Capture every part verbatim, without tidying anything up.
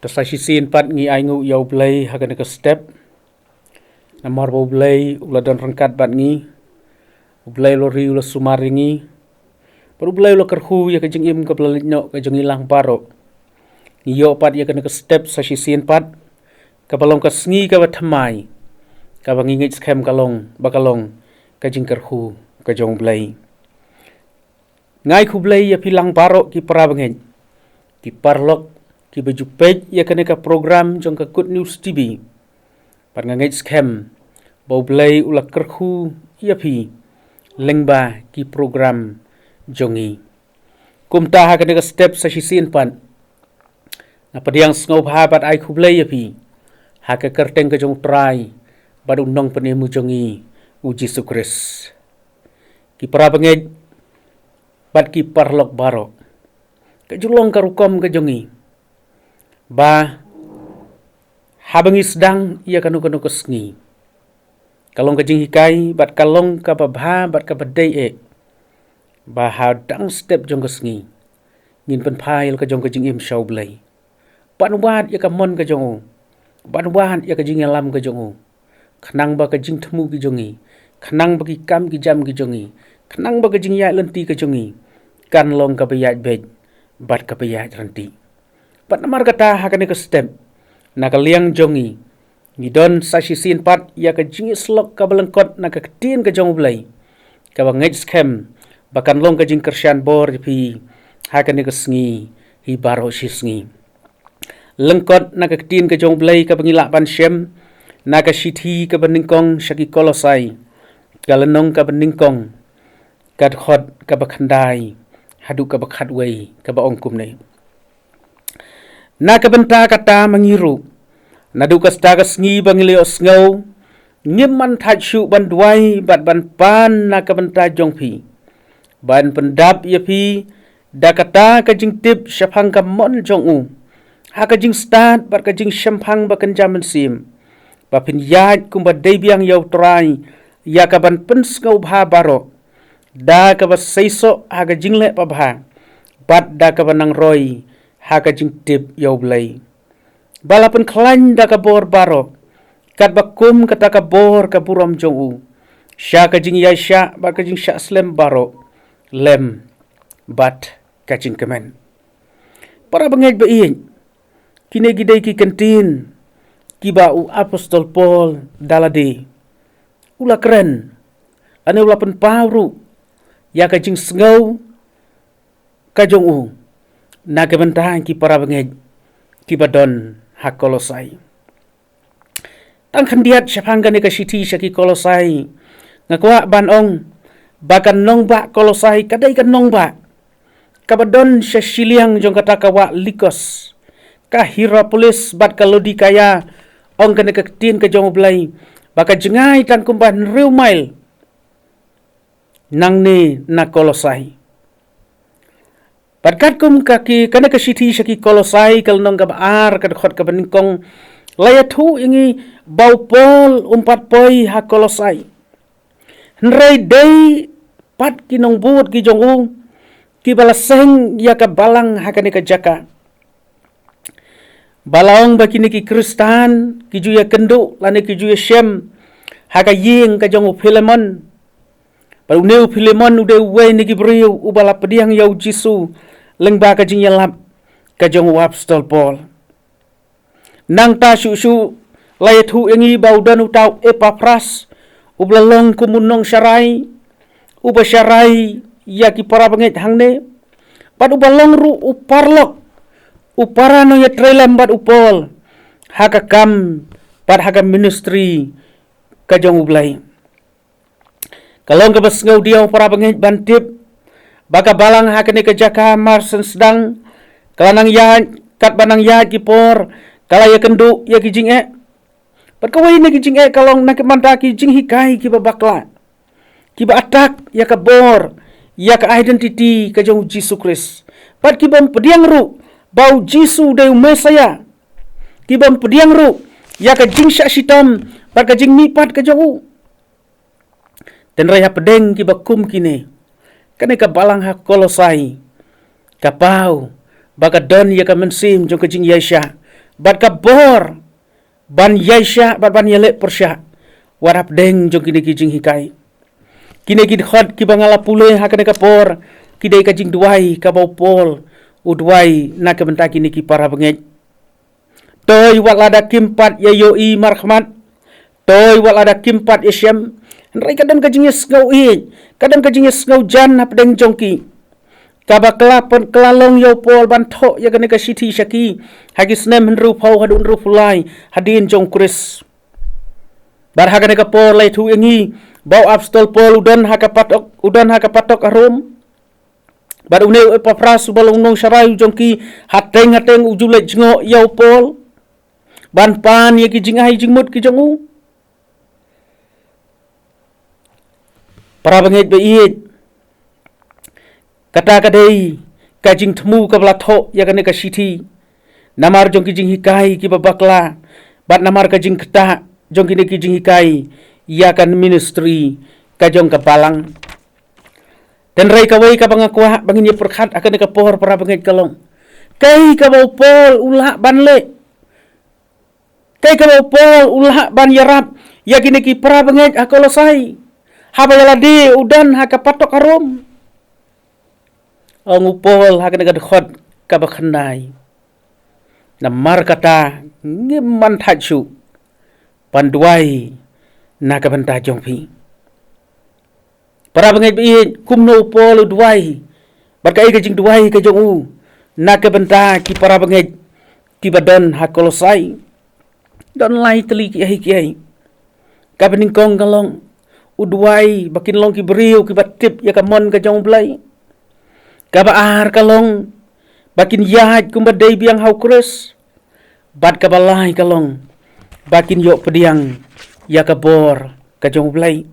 Sa shisien pat ngi ainguh ïa U Blei ha kane ka step. Namar ba U Blei u la don ryngkat bad ngi. U Blei u la ri, u la sumar ïa ngi. Bad U Blei u la kyrkhu ïa ka jingim kaba la leit noh ka jong ngi lang baroh. Ngi ïoh pat ïa kane ka step sa shisien pat, kaba long ka sngi kaba thymmai, kaba ngi ngeit skhem ka long ba ka long ka jingkyrkhu ka jong U Blei. Nga ai khublei ïa phi lang baroh ki para bangeit, ki paralok kiba ju peit ïa kane ka program jong ka Good News T V. Bad nga ngeit skhem ba U Blei u la kyrkhu ïa phi lyngba ki program jong ngi. Kumta ha kane ka step sa shisien pat, nga pdiang sngewbha bad ai khublei ïa phi ha ka kyrteng ka jong U Trai bad U Nongpynim u jong ngi, U Jisu Khrist. Ki para bangeit bad ki paralok baroh, ka ju long ka rukom ka jong ngi ba haba ngi sdang ïa kano kano ka sngi, ka long ka jinghikai bad ka long kaba bha bad kaba dei eh ba ha dang step jong ka sngi ngin pynphai ïa la ka jong ka jingim sha U Blei. Ban wad ïa ka mon ka jong u, ban wad ïa ka jingïalam ka jong u, khnang ba ka jingthmu ki jong ngi, khnang ba ki kam ki jam ki jong ngi, khnang ba ka jingïaid lynti ka jong ngi kan long kaba ïaid beit bad kaba ïaid ryntih. Bad namar kata ha kane ka step, na ka liang jong ngi, ngi don sa shisien pat ïa ka jingïasyllok kaba lyngkot na ka ktien ka jong U Blei, kaba ngeit skhem ba kan long ka jingkyrshan bor ïa phi ha kane ka sngi hi baroh shi sngi. Lyngkot na ka ktien ka jong U Blei kaba ngi lah ban shem na ka shithi kaba nyngkong sha ki Kolosai, ka lynnong kaba nyngkong, ka dkhot kaba khyndai haduh kaba khatwei, kaba ong kumne: Na ka bynta kata ma ngi ruh, naduh kata ka sngi ba ngi la ïohsngew, ngim man thait shuh ban duwai bad ban pan na ka bynta jong phi, ban pyndap ïa phi da kata ka jingtip shaphang ka mon jong u, ha ka jingstad bad ka jingshemphang ba kynja mynsiem, ba phin ïaid kumba dei biang ïa U Trai, ïa kaban pynsngewbha baroh da kaba seisoh ha ka jingleh babha, bad da kaba nang roi ha ka jingtip ïa U Blei, ba la pynkhlaiñ da ka bor baroh, katba kum kata ka bor ka burom jong u, sha ka jingïaishah bad ka jingshah slem baroh lem bad ka jingkmen. Para bangeit ba ïeit, kine ki dei ki kyntien kiba u Apostol Paul da lade u la kren, lane u la pynpaw ruh ïa ka jingsngew ka jong u na ka bynta ki para bangeit kiba don ha Kolosai. Tang khyndiat shaphang kane ka shithi sha ki Kolosai, nga kwah ban ong ba ka nongbah Kolosai ka dei ka nongbah kaba don sha shiliang jong kata ka wah Likos, ka Hierapolis bad ka Laodikaia, ong kane ka ktien ka jong U Blei, ba ka jngai tang kumba hynriew mail nangne na Kolosai. Bad katkum ka ki, kane ka shithi sha ki Kolosai, ka lynnong kaba ar, ka dkhot kaba nyngkong, la ïathuh ïa ngi ba u Paul um pat poi ha Kolosai, hynrei dei pat ki nongbud ki jong u kiba la seng ïa ka balang ha kane ka jaka. Ba la ong ba kine ki Khristan ki ju ïakynduh lane ki ju ïashem ha ka ïing ka jong u Philemon. Bad une u Philemon u dei uwei na ki briew uba la pdiang ïa U Jisu lyngba ka jingïalap ka jong u Apostol Paul. Nangta shuh shuh la ïathuh ïa ngi ba u don uta u Epapras, uba la long kum u nongsharai, uba sharai ïa ki para bangeit hangne, bad uba long ruh u paralok, u para nongïatreilang bad u Paul ha ka kam bad ha ka ministry ka jong U Blei. Ka long kaba sngewdiaw para bangeit ban tip ba ka balang ha kane ka jaka mar shen sdang, ka la nang ïaid, katba nang ïaid ki por, ka la ïakynduh ïa ki jingeh. Bad kawei na ki jingeh ka long na ka bynta ki jinghikai kiba bakla, kiba attack ïa ka bor, ïa ka identity ka jong U Jisu Khrist. Bad kibym pdiang ruh ba U Jisu u dei u Messaïah. Kibym pdiang ruh ïa ka jingshah shitom bad ka jingmihpat ka jong u. Hynrei hapdeng kiba kum kine, kane ka balang ha Kolosai ka paw ba ka don ïa ka mynsiem jong ka jingïaishah bad ka bor ban ïaishah bad ban ïaleh pyrshah wat hapdeng jong kine ki jinghikai. Kine ki dkhot kiba nga la pule ha kane ka por ki dei ka jingduwai kaba u Paul u duwai na ka bynta kine ki para bangeit. Toi wat lada kim pat ïa ïohi markhmat, toi wat lada kim pat ïashem, hynrei ka don ka jingïasngew ïeit, ka don ka jingïasngew jan hapdeng jong ki. Kaba kylla pyn-, kylla long ïa u Paul ban thoh ïa kane ka shithi sha ki ha ki snem hynriewphew haduh hynriewphew lai hadien jong u Khrist. Bad ha kane ka por la ïathuh ïa ngi ba u apostol Paul u don ha ka patok, u don ha ka patok ha Rom. Bad une u Epapras uba long u nongsharai jong ki, hateng hateng u ju leit jngoh ïa u Paul ban pan ïa ki jingai jingmut ki jong u. Para bangeit ba ïeit, kata ka dei ka jingthmu kaba la thoh ïa kane ka shithi namar jong ki jinghikai kiba bakla bad namar ka jingktah jong kine ki jinghikai ïa ka ministry ka jong ka Balang. Hynrei kawei kaba nga kwah ba ngin ïa pyrkhat ha kane ka por, para bangeit, ka long kaei kaba u Paul u lah ban leh. Kaei kaba u Paul u lah ban ïarap ïa kine ki para bangeit ha Kolosai haba ïa lade u don ha ka patok ha Rom? Ong u Paul ha kane ka dkhot kaba khyndai, namar kata ngim man thait shuh ban duwai na ka bynta jong phi. Para bangeit ba ïeit, kumno u Paul u duwai bad kaei ka jingduwai ka jong u na ka bynta ki para bangeit kiba don ha Kolosai? Don lai tylli kiei kiei. Kaba nyngkong ka long u duwai ba kin long ki briew kiba tip ïa ka mon ka jong u Blei. Kaba ar ka long ba kin ïaid kumba dei biang ha u Khrist. Bad kaba lai ka long ba kin ïoh pdiang ïa ka bor ka jong u Blei.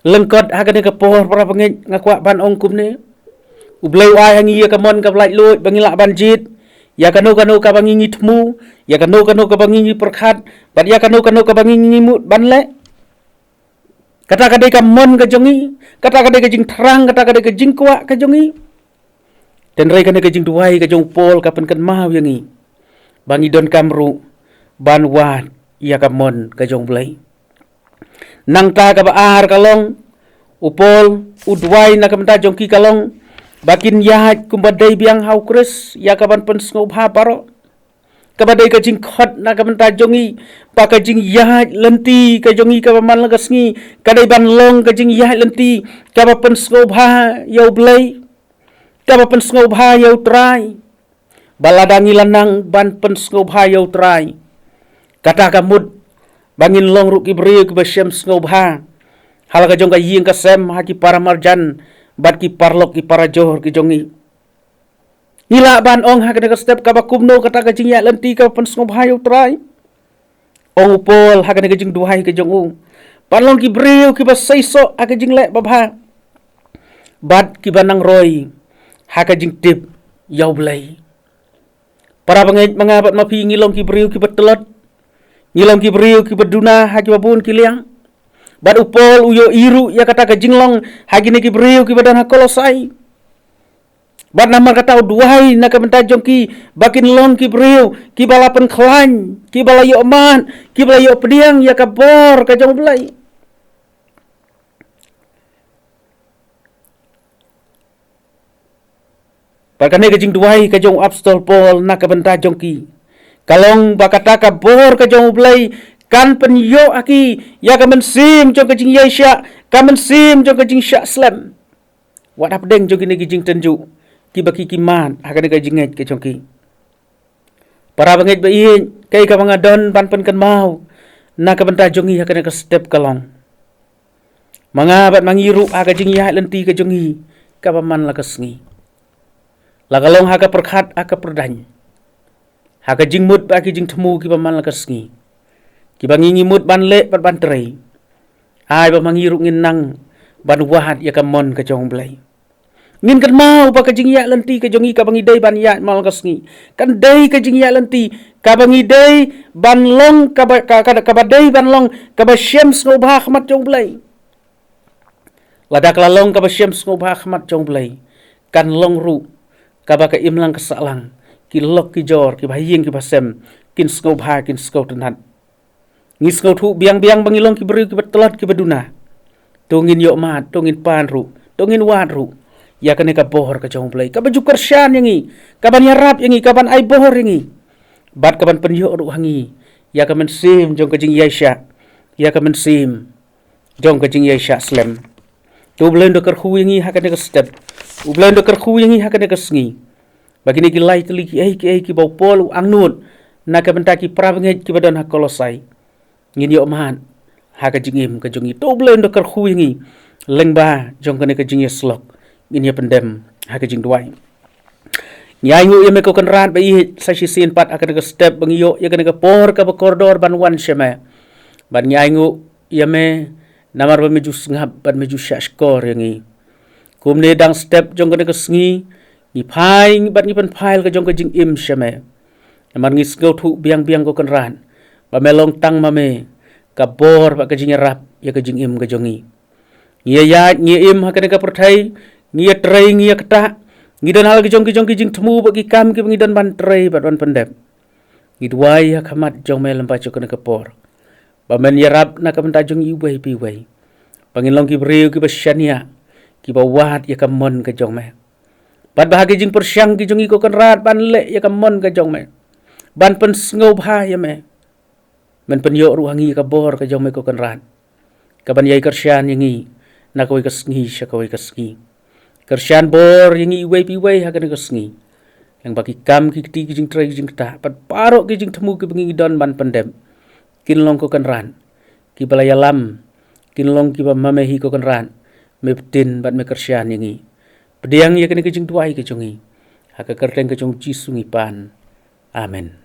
Lyngkot ha kane ka por, para bangeit, nga kwah ban ong kumne: U Blei u ai ha ngi ïa ka mon kaba laitluid ba ngi lah ban jied ïa kano kano kaba ngi ngi thmu, ïa kano kano kaba ngi ngi pyrkhat, bad ïa kano kano kaba ngi ngi mut ban leh. Kata ka dei ka mon ka jong ngi, kata ka dei ka jingthrang, kata ka dei ka jingkwah ka jong ngi. Hynrei kane ka jingduwai ka jong u Paul ka pynkynmaw ïa ngi ba ngi donkam ruh ban wad ïa ka mon ka jong u Blei. Nangta kaba ar ka long, u Paul u duwai na ka bynta jong ki ka long ba kin ïaid kumba dei biang ha u Khrist, ïa kaban pynsngewbha baroh. Kaba dei ka jingkhot na ka bynta jong ngi ba ka jingïaid lynti ka jong ngi kaba man la ka sngi ka dei ban long ka jingïaid lynti kaba pynsngewbha ïa u Blei, kaba pynsngewbha ïa u Trai. Ba lada ngi la nang ban pynsngewbha ïa u Trai, kata ka mut ba ngin long ruh ki briew kiba shem sngewbha ha la ka jong ka ïing ka sem, ha ki para marjan bad ki paralok ki parajor ki jong ngi. Ngi lah ban ong ha kane ka step kaba kumno kata ka jingïaid lynti kaba pynsngewbha ïa u Trai? Ong u Paul ha kane ka jingduwai ka jong u, ban long ki briew kiba seisoh ha ka jingleh babha bad kiba nang roi ha ka jingtip ïa u Blei. Para bangeit, ma nga bad ma phi ngi long ki briew kiba tlot, ngi long ki briew kiba duna ha kiba bun ki liang. Bad u Paul u ïohi ruh ïa kata ka jinglong ha kine ki briew kiba don ha Kolosai. Bad namar kata u duwai na ka bynta jong ki ba kin long ki briew kiba la pynkhlaiñ, kiba la ïoh mad, kiba la ïoh pdiang ïa ka bor ka jong u Blei. Bad kane ka jingduwai ka jong u apostol Paul na ka bynta jong ki ka long ba kata ka bor ka jong u Blei kan pynïoh ha ki ïa ka mynsiem jong ka jingïaishah, ka mynsiem jong ka jingshah slem wat hapdeng jong kine ki jingtynjuh kiba ki ki mad ha kane ka jingngeit ka jong ki. Para bangeit ba ïeit, kaei kaba nga don ban pynkynmaw na ka bynta jong ngi ha kane ka step ka long, ma nga bad ma ngi ruh ha ka jingïaid lynti ka jong ngi kaba man la ka sngi, la ka long ha ka pyrkhat, ha ka pyrdaiñ, ha ka jingmut bad ha ka jingthmu kiba man la ka sngi, kiba ngi ngi mut ban leh bad ban trei, ai ba ma ngi ruh ngin nang ban wad ïa ka mon ka jong u Blei. Ngin kynmaw ba ka jingïaid lynti ka jong ngi kaba ngi dei ban ïaid man la ka sngi kan dei ka jingïaid lynti kaba ngi dei ban long, kaba, ka, ka, kaba dei ban long kaba shem sngewbha ha khmat jong u Blei. Lada ka la long kaba shem sngewbha ha khmat jong u Blei, kan long ruh kaba ka imlang ka sahlang ki lok ki jor, ki ba ha ïing ki ba ha sem, kin sngewbha, kin sngewtynnat. Ngi sngewthuh biang biang ba ngi long ki briew ki ba tlot ki ba duna. To ngin ïoh mad, to ngin pan ruh, to ngin wad ruh ïa kane ka bor ka jong U Blei, ka ba ju kyrshan ïa ngi, ka ban ïarap ïa ngi, ka ban ai bor ïa ngi, bad ka ban pynïoh ruh ha ngi ïa ka mynsiem jong ka jingïaishah, ïa ka mynsiem jong ka jingïaishah slem. To U Blei un da kyrkhu ïa ngi ha kane ka step, U Blei un da kyrkhu ïa ngi ha kane ka sngi, ba kine ki lai tylli ki ei ki ei ki ba u Paul u angnud na ka bynta ki para bangeit ki ba don ha Kolosai, ngin ïoh mad ha ka jingim ka jong ngi. To U Blei un da kyrkhu ïa ngi lyngba jong kane ka jingïasyllok, ngin ïa pyndem ha ka jingduwai. Ngi ainguh ïa me ko Kynrad ba ïeit, sa shisien pat ha kane ka step ba ngi ïoh ïa kane ka por ka ba kordor ban wan sha me, bad ngi ainguh ïa me namar ba me ju sngap bad me ju shah shkor ïa ngi. Kumne dang step jong kane ka sngi, ngi phai bad ngi pynphai ka jong ka jingim sha me, namar ngi sngewthuh biang biang ko Kynrad ba me long tang ma me ka bor bad ka jingïarap ïa ka jingim ka jong ngi. Ngi ïaid, ngi im ha kane ka pyrthei, ngi ïatrei, ngi ïaktah, ngi don ha la ki jong ki jong ki jingthmu bad ki kam ki ba ngi don ban trei bad ban pyndep. Ngi duwai ha khmat jong me lyngba jong kane ka por ba men ïarap na ka bynta jong ngi iwei pa iwei, ba ngin long ki briew ki ba shaniah, ki ba wad ïa ka mon ka jong me, bad ba ha ki jingpyrshang ki jong ngi ko Kynrad ban leh ïa ka mon ka jong me, ban pynsngewbha ïa me. Men pynïoh ruh ha ngi ka bor ka jong me ko Kynrad, ka ban ïai kyrshan ïa ngi na kawei ka sngi sha kawei ka sngi. Kyrshan bor ïa ngi iwei pa iwei ha kane ka sngi, lyngba ki kam ki kti ki jingtrei ki jingktah bad baroh ki jingthmu ki ba ngi don ban pyndep, kin long ko Kynrad ki ba la ïalam, kin long ki ba ma me hi ko Kynrad, me btin bad me kyrshan ïa ngi. Pdiang ïa kane ka jingduwai ka jong ngi ha ka kyrteng ka jong U Jisu ngi pan. Amen.